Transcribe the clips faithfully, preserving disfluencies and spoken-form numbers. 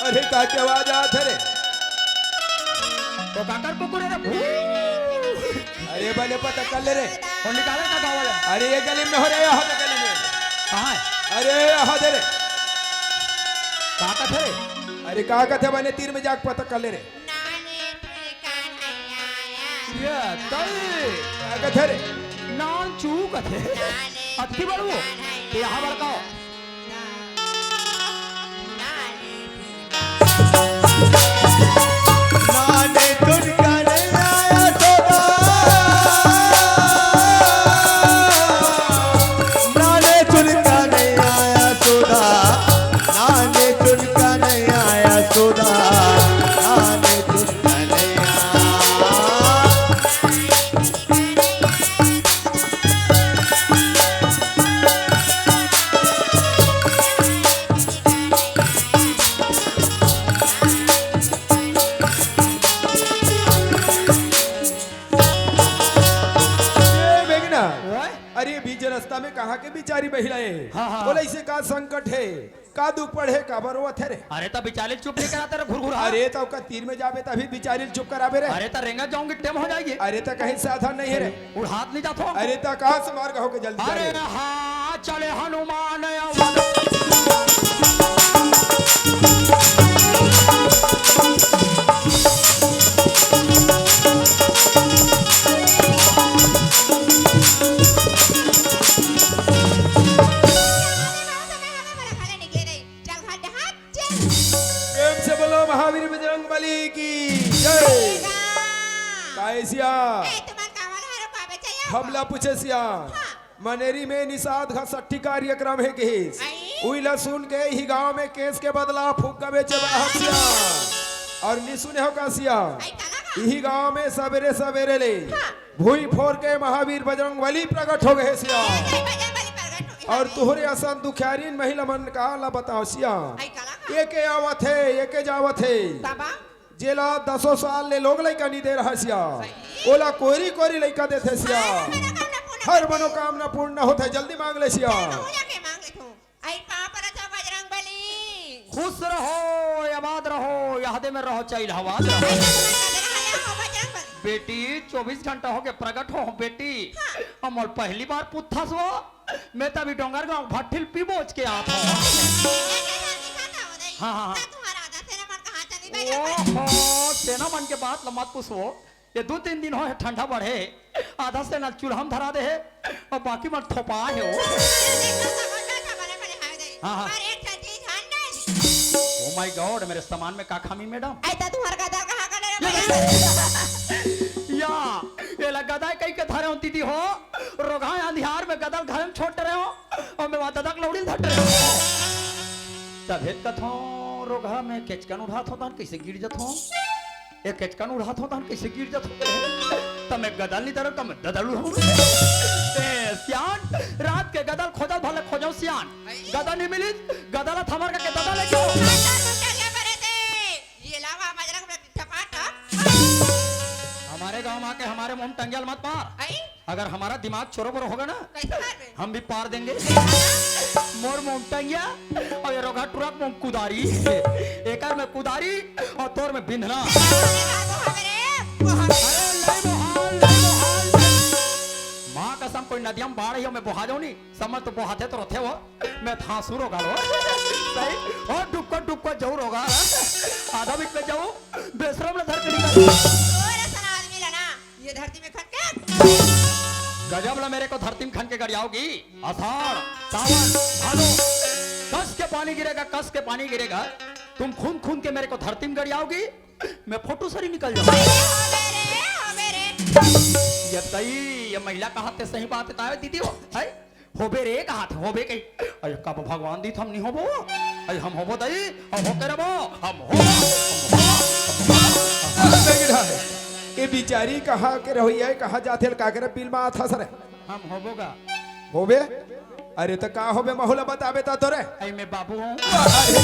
अरे, का के आवाज आत हे रे? तो काकर कुकुर हे रे? भू। अरे, बने पता कर ले रे। कौन निकाले का गाँव वाला? अरे, ये गली में हो रे, यहाँ तो गली में। कहाँ हे? अरे, यहाँ दे रे। का कथे रे? अरे, का कथे बने, तीर में जाके पता कर ले रे। ये तई। का कथे रे? नान चू कथे। अतकी बड़ू। तो यहाँ बड़का हो। नाने चुनका नहीं आया सोदा। नाने चुनका नहीं आया सोदा। नाने चुनका नहीं आया सोदा। नाने चुनका नहीं आया। ए, मेघना, ओए? अरे, बीच रस्ता में कहाँ के बिचारी महिला हे? हाँ, हाँ। बोला, इसे का संकट हे, का दुख पड़े हे, काबर रोवत हे रे? अरे, त बिचारी ल चुप नहीं कराते रे, घुरघुरा। अरे, त ओकर तीर में जाबे, तभी बिचारी ल चुप कराबे रे। अरे, त रेंगा जाऊंगी, टेम हो जाएगी। अरे, त कहीं साधन नहीं हे रे। उड़ात नहीं जाथो। अरे, त कहाँ से मार्ग होके जल्दी जा अरे, रे? हाँ, चले हनुमान अवध। प्रेम से बोलो महावीर बजरंग बली की जय। काय सिया? ए, तुमन कावन हरो का बेचैया? हमला पूछे सिया। हाँ। मनेरी में निषाद घसट्ठी कार्यक्रम हे कहिस। आई? उइला सुन के ही गांव में केस के बदला फुग्गा बेचे बर आए हस सिया। और नी सुने हो का सिया? आई, काला का? इही गांव में सबेरे सबेरे ले हाँ। भुई फोर के महावीर बजरंग बली प्रगट हो गए सिया। जय जय बजरंग बली प्रगट हो गए। और तुहरे असन दुखियारीन महिला मन का ला बताओ सिया। आई, काला का? एके आवत हे, एके जावत हे। बाबा। जेला दसों साल ले लोग लइका नी दे रहा सिया, सही। ओला कोरी कोरी लइका देथे सिया। हर मनोकामना पूर्ण हर होथे। मनोकामना पूर्ण होथे, जल्दी मांग ले सिया। चल, कहूँ जाके मांग लेथों। आई पाँव परत हों बजरंग बली। खुश रहो, आबाद रहो, यादे में रहो, चैल हवाद रहो। आई पाँव परत हों बजरंग बली। बेटी, चौबीस घंटा हो गए प्रगट हो बेटी। हाँ। हमर पहली बार पुथस वो। मैं तो अभी डोंगरगांव भट्ठिल पी बोच के आत हूँ। हाँ, हाँ, हाँ। ओहो, सेना मन के बात ल मत पूछो। ये दू तीन दिन हो हे, ठंडा बढ़े, आधा सेना चूल्हा में धरा दे हे, और बाकी मन थोपा हे वो। हाँ, हाँ। Oh my God, मेरे सामान में का खामी, मैडम? ऐसा तुम्हारा गदर कहाँ का डरे? या, ये ला गदा कहीं के धरे हो दीदी हो, रोगहा अंधियार में गदल घर में छोड़ रहे हो। अउ मैं वहाँ ददक लौड़ी ल धट रहे हूँ। तभे कथों रोगहा में केचकन उड़ात हों तहन कइसे गिर जथों। ए केचकन उड़ात हों तहन कइसे गिर जथों। त मैं गदल नी धरंव, त मैं ददल उड़ाहूँ। ए सियान, रात के गदल खोजत भले खोजंव सियान। गदल नी मिलिस, गदल ह थमर करके ददल ले जाओ। ये लावा बजरंग बली टपाटप। हमारे गांव में आके हमारे मुंह में टंगिया ल मत मार। आई? अगर हमारा दिमाग चोरो बोरो होगा ना, कैसे मारबे? हम भी पार देंगे। मोर मुंह में टंगिया और ये रोगहा टुरा के मुंह में कुदारी। एकर में कुदारी और तोर में बिंधना। अरे, अरे, लई बोहाल, लई बोहाल। माँ कसम, कोई नदिया में बाढ़ ही हो, मैं बोहा जाऊँ नी। समझ तो बोहाथे तो रथे हो, मैं धांसू रोगहा लो। सही, और डुबको डुबको जऊ रोगहा। आधा बीच में जऊ, बेसरम ल धर के निकल। तोर असन आदमी ला ना, ये धरती में खन के। गजब ला मेरे को धरती में खन के गरियाओगी। आषाढ़, सावन, भादो, कस के पानी गिरेगा, कस के पानी गिरेगा। तुम खूंद खूंद के मेरे को धरती में गरियाओगी, मैं फोटो सरी निकल जाऊंगा। अरे होबे रे, होबे रे। ये तई, ये महिला कहाथे सही बात हे ताय दीदी हो, है? होबे रे कहाथे, होबे कही। अरे कब भगवान दीस त हम नी होबो? अरे हम होबो दई, हम होके रबो, हम होबो, हम होबो, हम होबो। ए बिचारी कहाँ के रहोइया हे, कहाँ जाथे ल का करे बिल मा आथस रे? हम होबो गा। होबे? अरे त का होबे, महू ला बताबे त तोरे। अई मैं बाबू हूँ। अरे,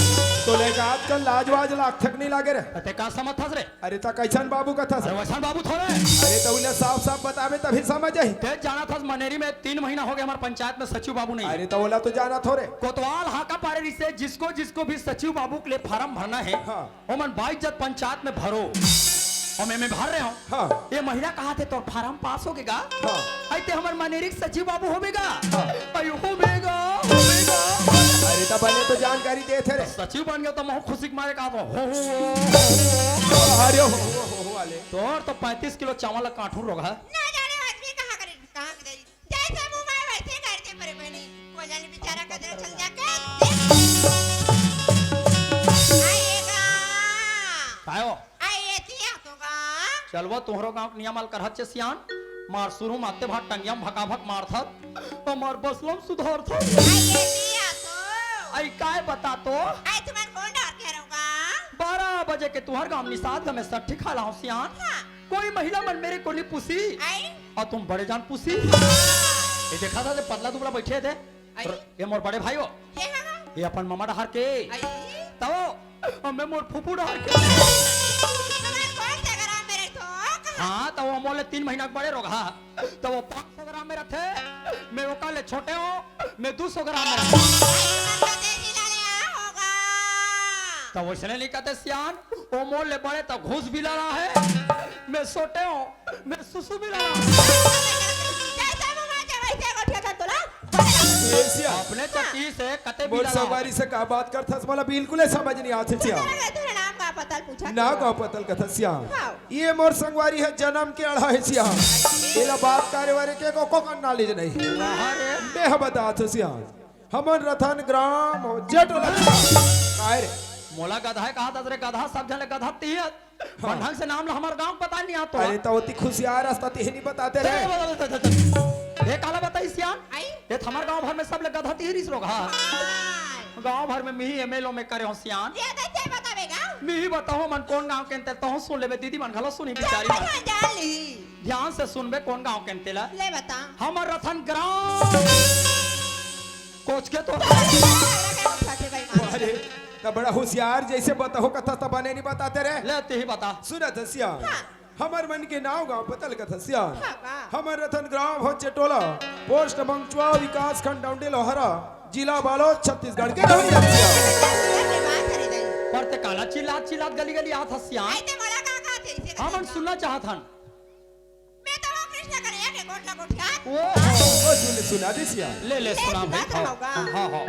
तोले का आजकल लाज वाज लागथे के नहीं लागे रे? अते का समझथस रे? अरे त कैसन बाबू कथस? अरे वैसन बाबू थोरे। अरे त उला साफ साफ बताबे तभी समझ आही। ते जानथस मनेरी में तीन महीना होगे हमार पंचायत में सचिव बाबू नहीं है। अरे त ओला तो जानथों रे। कोतवाल हाका पारे रिसे जिसको जिसको भी सचिव बाबू के लिए फार्म भरना है, हाँ। ओमन बाईस जत पंचायत में भरो। अउ मैं, मैं भर रहे हूँ। हाँ। ये महिला कहाथे तोर फार्म पास होगे गा? हाँ। अई ते हमर मनेरी के सचिव बाबू होबे गा? हाँ। अई होबे गा, होबे गा। अरे त बने तो जानकारी देथे रे। सचिव बन गेंव त महू खुशी के मारे कहाथों, हो, हो, हो, हो, हो। अरे हो, हो, हो, हो, वाले। तोर तो पैंतीस किलो चावल ला काटहूँ रोगहा। ना जाने आदमी कहाँ करे, कहाँ करे। जैसे मुँह मारे वैसे करथे मोरे बहिनी। कोजल बेचारा कदर चल जाके। आएगा। काय हो? आए एती आ तो गा। चलवा तोहरो गाँव के नियम आल करहत चे सियान। मार शुरू माते भाग टंगिया में भकाभक मारथस। हमार बसलम सुधारथस। आए एती आ तो। अई काय बता तो? आए तुम्हार कौन डर के रहोगा? बारह बजे के तुहर गाँव निषाद गा में सट्ठी खाला हूँ सियान। हाँ। कोई महिला मन मेरे को नहीं पूछी। आई? अउ तुम बड़े जान पूछी। ये देखा था, ये पतला दुबला बैठे थे। आई? ये मोर बड़े भाई हो। ये है ना? ये अपन ममा डहार के। आई? तब हमें मोर फूफू डहार के। तुम्हारे कौन से घर में रहते हो? हाँ, तब वो मोले तीन महीना के बड़े रोगहा। तब वो पाँच सौ ग्राम में रथे, मैं ओकर ले छोटे हूँ, मैं दू सौ ग्राम में रथे। आई, तुम्हारे देसी लाले आ होगा। तब वैसने नहीं कहते सियान, वो मोर ले बड़े तब घूस भी लाला है, मैं छोटे हूँ, मैं सुसु भी लाला हूँ। जैसे मुँह मांगे वैसे गोठिया कर तोला। ए सियान। अपने चकी से कते मोर बिला लाला। संगवारी से का बात करथस, मोला बिल्कुल समझ नहीं आथे सियान। तेरा नाम का पतल पूछा ना, का पतल कथस सियान। हाँ। ये मोर संगवारी है, जनम के अड़ा है सियान। एला बात करे वारे के को, को knowledge नहीं। अरे। मैं ह बताथों सियान। हमन रथन ग्राम हो, जेठ लक्ष्मण। काय रे? मोला गधा है कहाथस रे, गधा सब झन ले गधा तिही। हाँ। बन ढंग से नाम ला, हमर गाँव पता नहीं आतो। अरे, त ओती खुशियार रस्ता तिही नहीं बताते रे। ए, काला बताई सियान? आई? ये त हमर गाँव भर में सब ले गधा तिही रिस रोगहा। हाँ। गाँव भर में मिही एम एल ओ में करे हो सियान। ये तो ते बतावेगा। मिही बताओ मन कौन गाँव के अंते, तहूँ सुन लेबे, दीदी मन घलो सुनी बिचारी मन। पता जान ली। ध्यान से सुनबे कौन गाँव के अंते ला। ले बता। हमर रथन ग्राम। कोच के तो। अरे, त बड़ा होशियार जैसे बताओ कथा त बने नहीं बताते रे। ले ते ही बता। सुनत हस सियान। हाँ। हमर मन के नाव गाँव पता लगत हस सियान। हाँ, वाह। हमर रतन ग्राम हो चेटोला, पोस्ट मंगचुआ, विकास खंड डौंडी लोहरा, जिला बालोद, छत्तीसगढ़ के रहन जात सियान। पर ते काला चिल्लात चिल्लात गली गली आत हस सियान। आई ते मोला का कहत हे, इसे हमन सुनना चाहत हन। मैं तो वो कृष्ण कन्हैया के गोठ ला गोठियात। ओ, ओ, सुन, सुना दे सियान। ले, ले, ले, सुना भाई, सुना तो हाँ, होगा। हाँ, हाँ।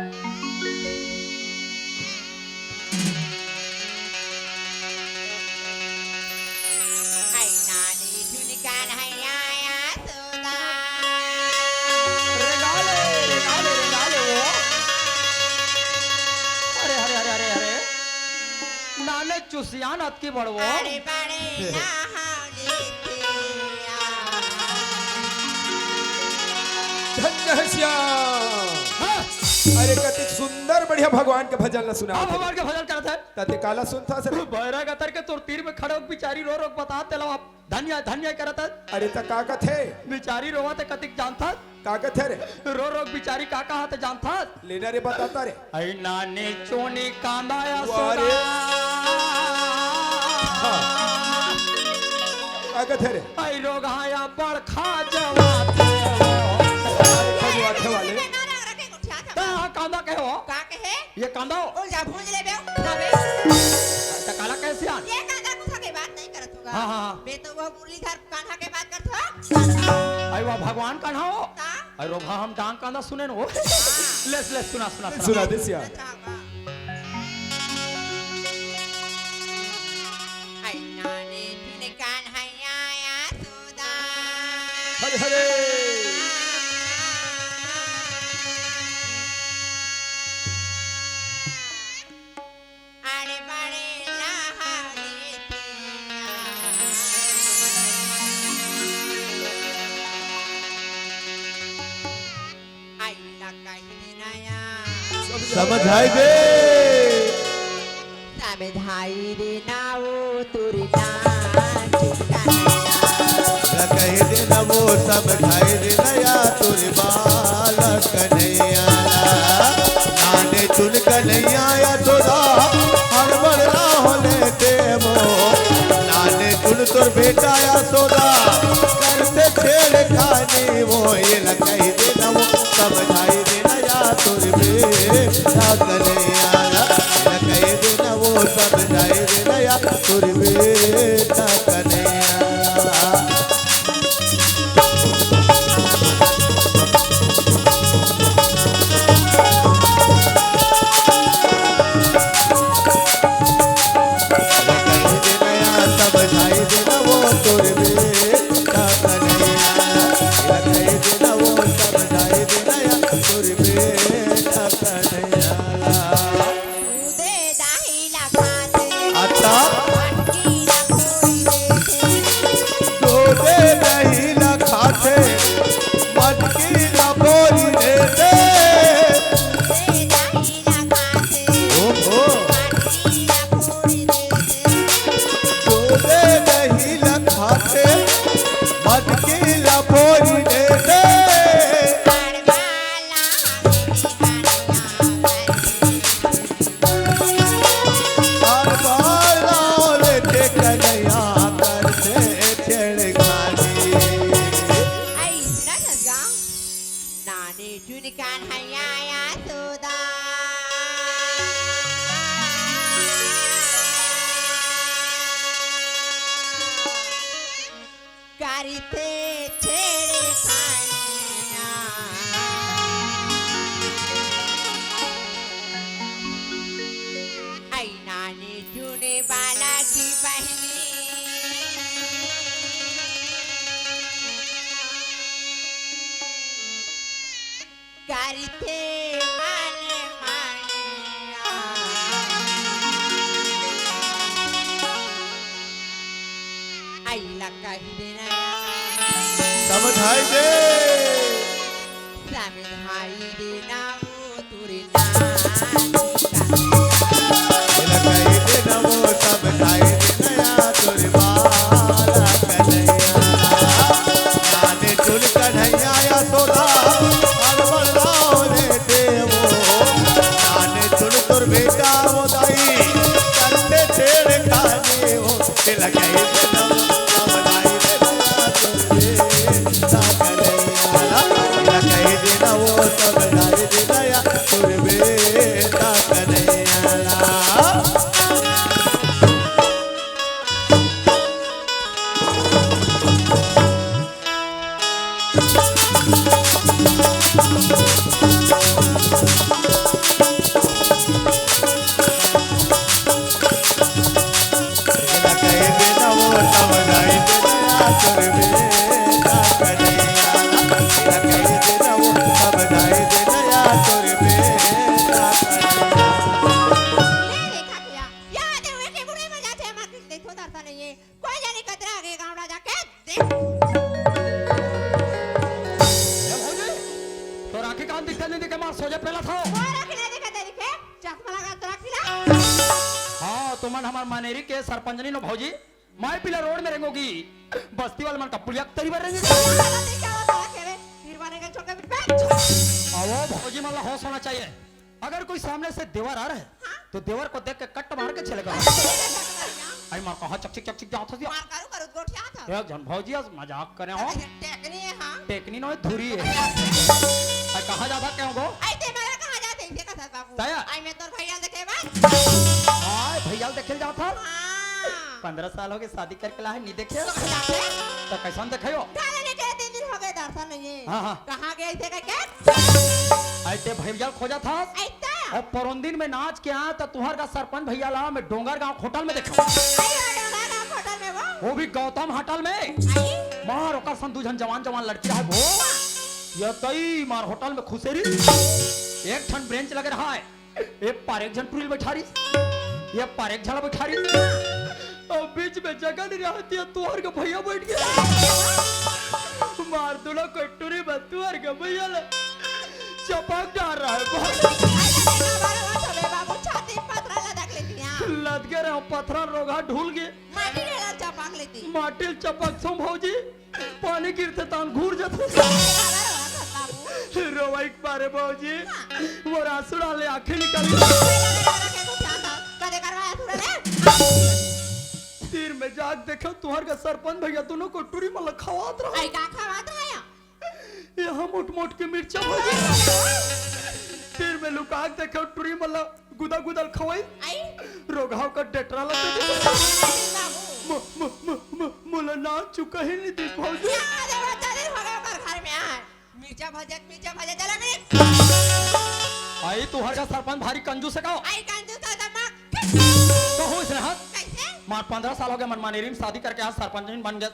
आई नानी झुनकान है आया सोदा। रे गाले, रे गाले, रे गाले वो। अरे, अरे, अरे, अरे, अरे। नाने चुसियान अतकी बड़वो। अरे बड़े नहावली पिया। धन्य है श्याम। हाँ। अरे कतिक सुंदर बढ़िया भगवान के भजन ला सुना। हाँ, भगवान के भजन करत हे। तते काला सुनथस रे। बैरा गतर के तोर तीर में खड़े हो बिचारी रो रो बता तेला आप धन्य धन्य करत हे। अरे त का कथे? बिचारी रोवत हे कतिक जानथस? का कथे रे? रो रो बिचारी का कहा त जानथस? लेना रे बताता रे। आई नानी चोनी कांदा या वाह रे। सोदा। हाँ। का कथे रे? आई रोगहा या बड़खा जवाते हो। खजुआते वाले। का कांदा कहे हो? का कहे? ये कांदा हो? ओ जा भूंज ले बे, ना बे। त काला कैसे आन? ये कांदा कुछ के बात नहीं करत होगा। हाँ, हाँ, हाँ। बे तो वो मुरलीधर कान्हा के बात करत हो? आई वाह भगवान कान्हा हो। का? अरे रोगहा हम डांग कांदा सुने न हो। हाँ। ले, ले, सुना, सुना, सुना। सुना दे सिया। अच्छा, वाह। आई नानी झुनकान है आया सोदा। हरे हरे। अरे बड़े लहावली पिया। आई ला कही दे नया। समझाई दे। समझाई दे ना वो तोरे नाच कन्हैया। ला कही दे ना वो समझाई दे नया तोरे बालक कन्हैया। तोर बेटा यशोदा करथे छेड़खानी, वो एला कहि देना, वो समझाई देना या तोर बेटा कन्हैया ला, एला कहि देना, वो समझाई देना या तोर बेटा कन्हैया ला। दूधे दही ला खाथे, अच्छा। मटकी ला फोरी देथे। दूधे दही ला खाथे, मटकी ला फोरी देथे। दूधे दही ला खाथे, ओहो। मटकी ला फोरी देथे। दूधे दही ला खाथे, मटकी ला फोरी देथे। अइसना नंगा नानी चुनकान हैया या सोदा। करिथे छेड़खानिया। अई नानी चुने बाला की बहिनी। करिथे मन मानिया। अइला कहि देना। समझाई दे। समझाई देना वो तुरे नानी का। अइला कहि देना वो समझाई देना या तुरे बाला कन्हैया। नानी चुन कन्हैया यशोदा, अनबन लाओ रे देवो। नानी चुन तोर बेटा वो दाई, करथे छेड़खानी वो। तेला कहि देना, समझाई देना, तुरबे ता कन्हैया। तेला कहि देना वो, समझाई देना या, तुरबे ता कन्हैया। ले देखा भैया, यहाँ देवे के बुढ़े मजा थे, मार के देखो दर्शन नहीं है। कोई जाने कतरा आगे गाँव राजा के देख। ए भौजी, तोर आँखी कान दिखथे नहीं दिखे, मार सोझे पेला था। तोर आँखी नहीं दिखथे दिखे, चश्मा लगा तोर आँखी ला। हाँ, तुमन हमार मनेरी के सरपंचनी नो भौजी, मैं पीला रोड में रेंगोगी, बस्ती वाले मन का पुलिया तरी बर रेंगे। क्या बात है, क्या बात है, क्या बात है? फिर मारेगा छोड़ के बैठ। अवो भौजी मन ला होश होना चाहिए। अगर कोई सामने से देवर आ रहा है, हाँ। तो देवर को देख के कट मार के चले जाओ। अरे मार कहाँ चकचिक चकचिक जाओ था। मार करू करू गोठिया था। एक झन भौजी आज मजाक करे हो। अरे टेकनी है, हाँ। टेकनी नो धुरी है। अरे कहाँ जाता क्या हो? आई ते मेरा कहाँ जाते इसे का सर बाबू। ताया। आई मैं तोर भैया देखे बस। आय भैया देखे जाता। हाँ। पंद्रह साल हो गए शादी करके ला है, नहीं देखे? तो कहाँ जाते? तो कैसन देखे हो? ढाले ने के तीन दिन हो गए दर्शन नहीं है। हाँ, हाँ। कहाँ गए थे क्या? अइते भैया खोजा था। अइता? अउ परोन दिन में नाच के आया त तुहर का सरपंच भैया ला मैं डोंगर गांव होटल में देखा। अइयो डोंगर गांव होटल में वो? वो भी गौतम होटल में। अई? मार ओकर संग दू झन जवान जवान लड़की रहे वो। ये तई मार होटल में खुसेरी। एक ठन ब्रेंच लगे रहा है। ए पार एक झन टुरी ल बइठारिस, ए पार एक झन ल बइठारिस। अउ बीच में जगह नइ रहत हे, तुहर के भैया बइठ गे। मार दूनों कोई टुरी म तुहर के भैया ल चपक डार रहा है। अरे, अरे, अरे, बाबू, छाती पथरा लदक लेती, हाँ। लदगे रहे, पथरा रोगहा ढुल गे। माटी ले ला, चपक लेती। माटी ल चपक सो भौजी। पानी गिरथे तान घूर जाथे। रोवई के मारे भौजी, मोर आंसू डाले आंखें निकल गे। कदे करवाया तू रे? तीर मैं जाके देखेंव, तुंहर घर सरपंच भइया दूनों को टुरी मन ला खवात रहा। अई का खवात रहा? ये हम मोट मोट के मिर्चा भइया। फिर मैं लुका के देखेंव, टुरी मन ला गुदा गुदा ल खवाई। अई? रोगहा ओकर डेटरा ला दे दे। अरे बाबू। मो-, मो-, मो-, मो-, मोला ना चुका ही नहीं दे भौजी। या देवा, चले भगा कर घर में आ। मिर्चा भजत, मिर्चा भजत, चला मिर्च। अई तुंहर घर सरपंच भारी कंजूस हे का? अई कंजूस हे त मत। तो हो इसने हाथ। कइसे? मार पंद्रह साल हो गे, मनमानी रीम शादी करके आज सरपंच नहीं बन गे।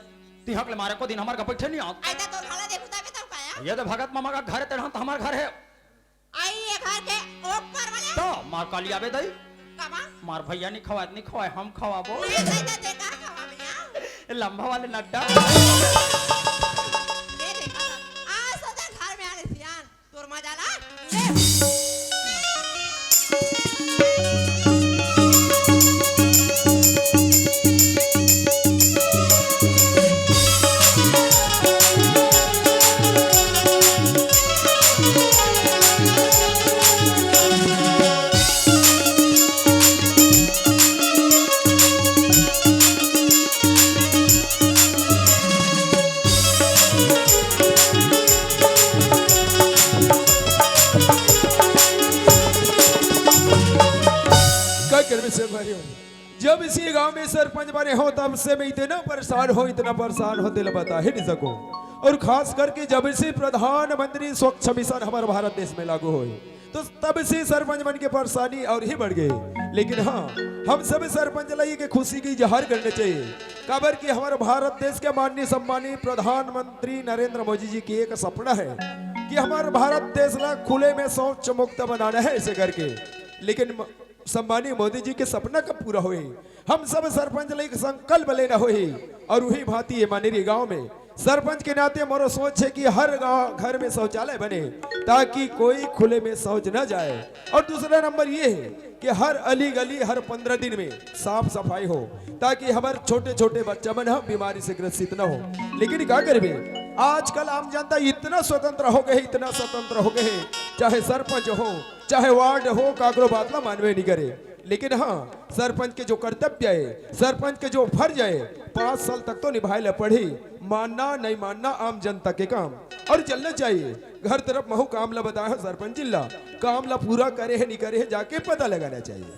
तिहक ले मारे को दिन हमर घर बइठे नहीं आवत। अई त तोर घर ला देखहूं तभे तो काया। ये तो भगत मामा का घर हे, तेरा तो हमर घर हे। अई ये घर के ऊपर वाले। तो मार काली आबे दई। काबर? मार भइया नहीं खवात, नहीं खवाय, हम खवाबो। नहीं, नहीं, नहीं, देखा खवा भइया। ये लंबा वाले नड्डा। ये देखा। आज तो तेरे घर में आने सियान। तोर मजा ला। ले। का करबे संगवारी हो, जब इसी गांव में सरपंच बने हों, तब से मैं इतना परेशान हों, इतना परेशान हों, तेला बता ही नहीं सकूं। और खास करके जब से प्रधानमंत्री स्वच्छ मिशन हमर भारत देश में लागू होय, तो तब से सरपंच मन के परेशानी और ही बढ़ गे। लेकिन हां, हम सब सरपंच ला ये के खुशी के इजहार करना चाहिए, काबर कि हमर भारत देश के माननीय सम्मानित प्रधानमंत्री नरेंद्र मोदी जी के एक सपना हे कि हमर भारत देश ला खुले में शौच मुक्त बनाना हे, ऐसे करके। लेकिन म-, सम्मानित मोदी जी के सपना कब पूरा होही? हम सब सरपंच ला एक संकल्प लेना होही। और उही भांति ये मानेरी गांव में सरपंच के नाते मोरो सोच हे कि हर गांव, घर में शौचालय बने, ताकि कोई खुले में शौच न जाए। और दूसरा नंबर ये हे कि हर अली गली हर पंद्रह दिन में साफ सफाई हो, ताकि हमर छोटे छोटे बच्चा मन ह बीमारी से ग्रसित न हो। लेकिन का करबे, आजकल आम जनता इतना स्वतंत्र हो गे हे, इतना स्वतंत्र हो गे हे, चाहे सरपंच हो, चाहे वार्ड हो, काकरो बात ला मानबे नहीं करे। लेकिन हां, सरपंच के जो कर्तव्य हे, सरपंच के जो फर्ज हे, पांच साल तक तो निभाए ला पड़ही। मानना नहीं मानना आम जनता के काम, और चलना चाहिए। घर तरफ महू काम ला बताया हे सरपंच जी ला, काम ला पूरा करे हे नहीं करे हे, जाके पता लगाना चाहिए।